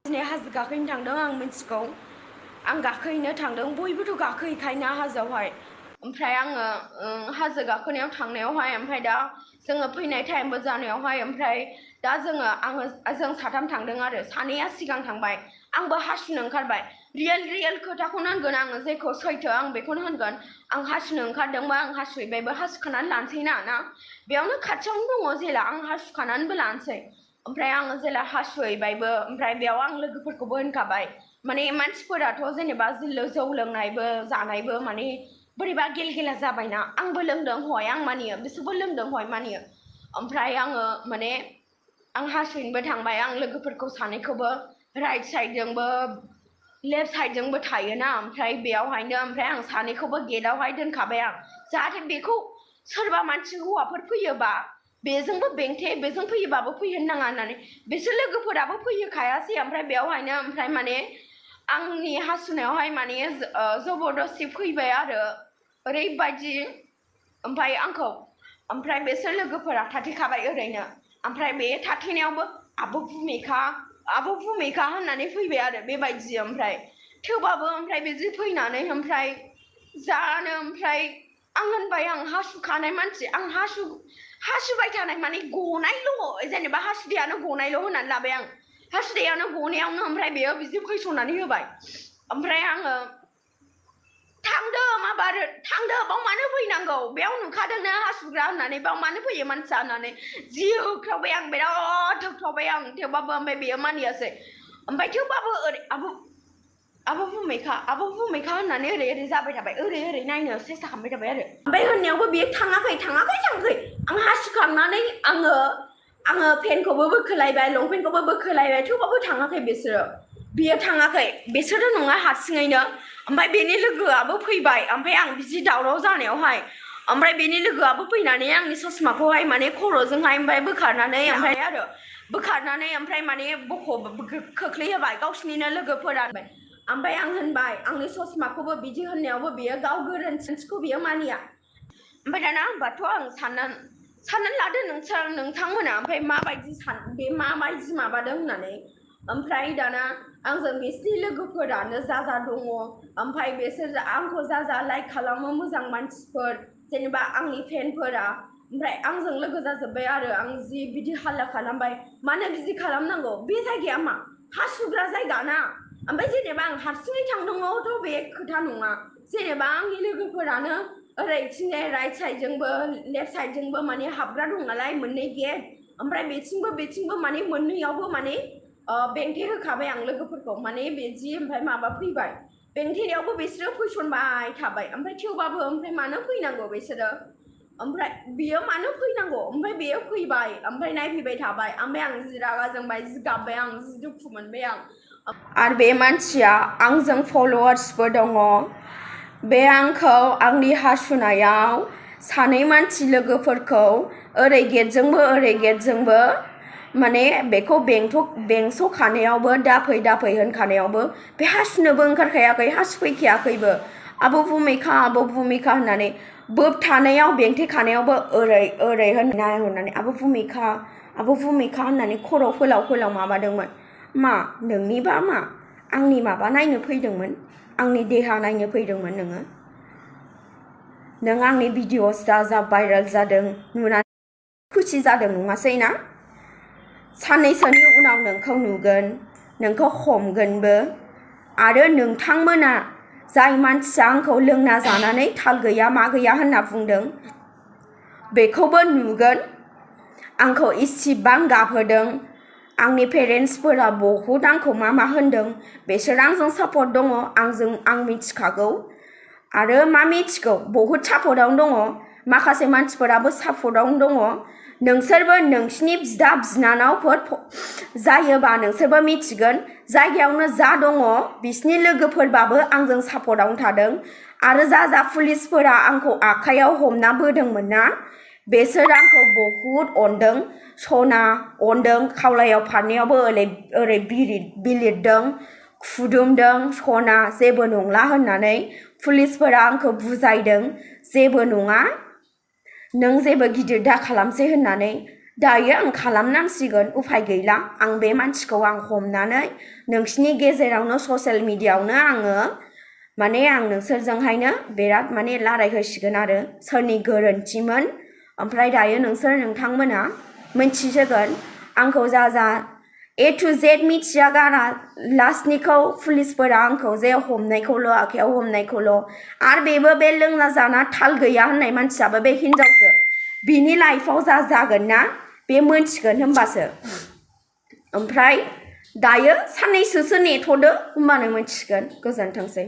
दिनै हाजो गाखोनो थांदों आं मिथिगौ आं गाखोहैनो थांदों बयबोथ' गाखोहैखायोना हाजोआवहाय ओमफ्राय आङो हाजो गाखोनायाव थांनायावहाय ओमफ्राय दा जोङो फैनाय टाइमबो जानायावहाय ओमफ्राय दा जों साथाम थांदों आरो सानैया सिगां थांबाय आंबो हासुनो ओंखारबाय रियेल खोथाखौनो होनगोन आङो जेखौ सैथो आं बेखौनो होनगोन आं हासुनो ओंखारदोंबा आं हासुहैबायबो हासुखानानै लानोसै ना बेयावनो खाथियावनो दङ जेला आं हासुखानानैबो लानोसै ओमफ्राय आङो जेला हासुहैबायबो ओमफ्राय बेयाव आं लोगोफोरखौबो होनखाबाय माने मानसिफोराथ' जेनेबा जौ लोंनायबो जानायबो माने बोरैबा गेलगेला जाबायना आंबो लोंदों हय आं मानियो बिसोरबो लोंदों हय मानियो ओमफ्राय आङो माने आं हासुनोबो थांबाय आं लोगोफोरखौ सानैखौबो राइट साइडजोंबो लेफ्ट साइडजोंबो थायोना ओमफ्राय बेयावहायनो ओमफ्राय आं सानैखौबो गेटआवहाय दोनखाबाय आं जाहाथे बेखौ सोरबा मानसि हौवाफोर फैयोबा बेजोंबो बेजों फैयोबाबो फैहोनो नाङा होननानै बिसोर लोगोफोराबो फैयोखायासै ओमफ्राय बेयावहायनो ओमफ्राय माने आंनि हासुनायावहाय माने जबरदस्ति फैबाय आरो ओरैबायदि ओमफ्राय आंखौ ओमफ्राय बिसोर लोगोफोरा थाथेखाबाय ओरैनो ओमफ्राय बे थाथेनायावबो आब' भुमिका होननानै फैबाय आरो बेबायदि ओमफ्राय थेवबाबो ओमफ्राय बिदि फैनानै ओमफ्राय जानो ओमफ्राय आं होनबाय आं हासुखानाय मानसि आं हासुबाय थानाय माने गनायल' जेनेबा हासुदैयानो गनायल' होननानै लाबाय आं हासुदैयानो गनायावनो ओमफ्राय बेयो बिदि फैसननानै होबाय ओमफ्राय आङो थांदो बाव मानो फैनांगौ बेयाव नुखादोंना हासुग्रा होननानै बाव मानो फैयो मानसिया होननानै जि होख्रावबाय आं बिराद होख्रावबाय आं थेवबाबो ओमफ्राय बेयो मानियासै ओमफ्राय थेवबाबो ओरै आब' भुमिका होननानै ओरै जाबाय थाबाय ओरै नायनो सेस्था खालामबाय थाबाय आरो ओमफ्राय होननायावबो बेयो थाङाखै आं हासुखांनानै आङो पेन्टखौबो बोखोलायबाय लंपेन्टखौबो बोखोलायबाय थेवबाबो थाङाखै बियो थाङाखै बिसोरो नङा हारसिङैनो ओमफ्राय बेनि लोगोआबो फैबाय ओमफ्राय आं बिदि दावराव जानायावहाय ओमफ्राय बेनि लोगोआबो फैनानै आंनि ससमाखौहाय माने खर'जोंहाय ओमफ्राय बोखारनानै ओमफ्राय माने खोख्लैहोबाय गावसिनिनो लोगोफोरा ओमफ्राय आं होनबाय आंनि ससमाखौबो बिदि होननायावबो बियो गाव गोरोन्थिखौ बियो मानिया ओमफ्राय दाना होनबाथ' आं साननानै लादो नोंथांमोना ओमफ्राय माबायदि माबादों होननानै ओमफ्राय दाना आंजों बिसिनि लोगोफोरानो जा दङ ओमफ्राय बिसोर आंखौ जा लाइक खालामो मोजां मानसिफोर जेनेबा आंनि फेनफोरा ओमफ्राय आंजों लोगो जाजोब्बाय आरो आं जि बिदि हाल्ला खालामबाय मानो बिदि खालामनांगौ बे जायगाया मा हासुग्रा जायगा ना ओमफ्राय जेनेबा आं हारसिङै थांदोंथ' बे खोथा नङा जेनेबा आंनि लोगोफोरानो ओरैथिंजाय राइट साइडजोंबो लेफ्ट साइडजोंबो माने हाबग्रा दं नालाय मोननै गेट ओमफ्राय बेथिंबो माने मोननैयावबो माने बेंथे होखाबाय आं लोगोफोरखौ माने बिदि ओमफ्राय माबा फैबाय बेंथेनायावबो बिसोरो फैसनबाय थाबाय ओमफ्राय थेवबाबो ओमफ्राय मानो फैनांगौ बिसोरो ओमफ्राय बियो मानो फैनांगौ ओमफ्राय बेयो फैबाय ओमफ्राय नायफैबाय थाबाय ओमफ्राय आं जि रागा जोंबाय जि गाबबाय आं जि दुखु मोनबाय आं आरो बे मानसिया आंजों फल'वार्सबो दङ बे आंखौ आंनि हासुनायाव सानै मानसि लोगोफोरखौ ओरै गेटजोंबो माने बेखौ बेंस'खानायावबो दाफै होनखानायावबो बे हासुनोबो ओंखारखायाखै हासुफैखायाखैबो आब' भुमिका होननानै बोबथानायाव बेंथेखानायावबो ओरै होननानै आब' भुमिका होननानै खर' फोलाव माबादोंमोन मा नोंनिबा मा आंनि माबा नायनो फैदोंमोन आंनि देहा नायनो फैदोंमोन नों आंनि भिडिअस जा भाइरेल जादों नुनानै खुसि जादों नङासै ना साननैसोनि उनाव नोंखौ नुगोन नोंखौ हमगोनबो आरो नोंथांमोना जाय मानसिया आंखौ लोंना जानानै थाल गैया मा गैया होनना बुंदों बेखौबो नुगोन आंखौ इसिबां गाबहोदों आंनि पेरेन्टसफोरा बहुद आंखौ मा होनदों बिसोर आंजों सापर्ट दङ आं मिथिखागौ आरो मा मिथिगौ बहुद सापर्टआवनो दङ माखासे मानसिफोराबो सापर्टआवनो दङ नोंसोरबो नोंसिनि बिदा बिनानावफोर जायोबा नोंसोरबो मिथिगोन जायगायावनो जा दङ बिसिनि लोगोफोरबाबो आंजों सापर्टआवनो थादों आरो जा पुलिसफोरा आंखौ आखाइयाव हमना बोदोंमोन ना बेसोर आंखौ बहुद अनदों सना अनदों खावलायाव फारनायावबो ओरै बिलिरदों खुदुमदों सना जेबो नंला होननानै पुलिसफोरा आंखौ बुजायदों जेबो नङा नों जेबो गिदिर दा खालामसै होननानै दायो आं खालामनांसिगोन उफाय गैला आं बे मानसिखौ आं हमनानै नोंसिनि गेजेरावनो ससियेल मिडियायावनो आङो माने आं नोंसोरजोंहायनो बिराद माने रायलायहोसिगोन आरो सोरनि गोरोन्थिमोन ओमफ्राय दायो नोंथांमोना मिन्थिसिगोन आंखौ जा A to Z मिथिया गारा लास्टनिखौ पुलिसफोरा आंखौ जे हमनायखौल' आखायाव हमनायखौल' आरो बेबो बे लोंना जाना थाल गैया होननाय मानसियाबो बे हिनजावसो बिनि लाइफआव जागोन ना बे मोनथिगोन होमबासो ओमफ्राय दायो साननैसोसो नेथ'दो होमबानो मोनथिगोन गोजोनथोंसै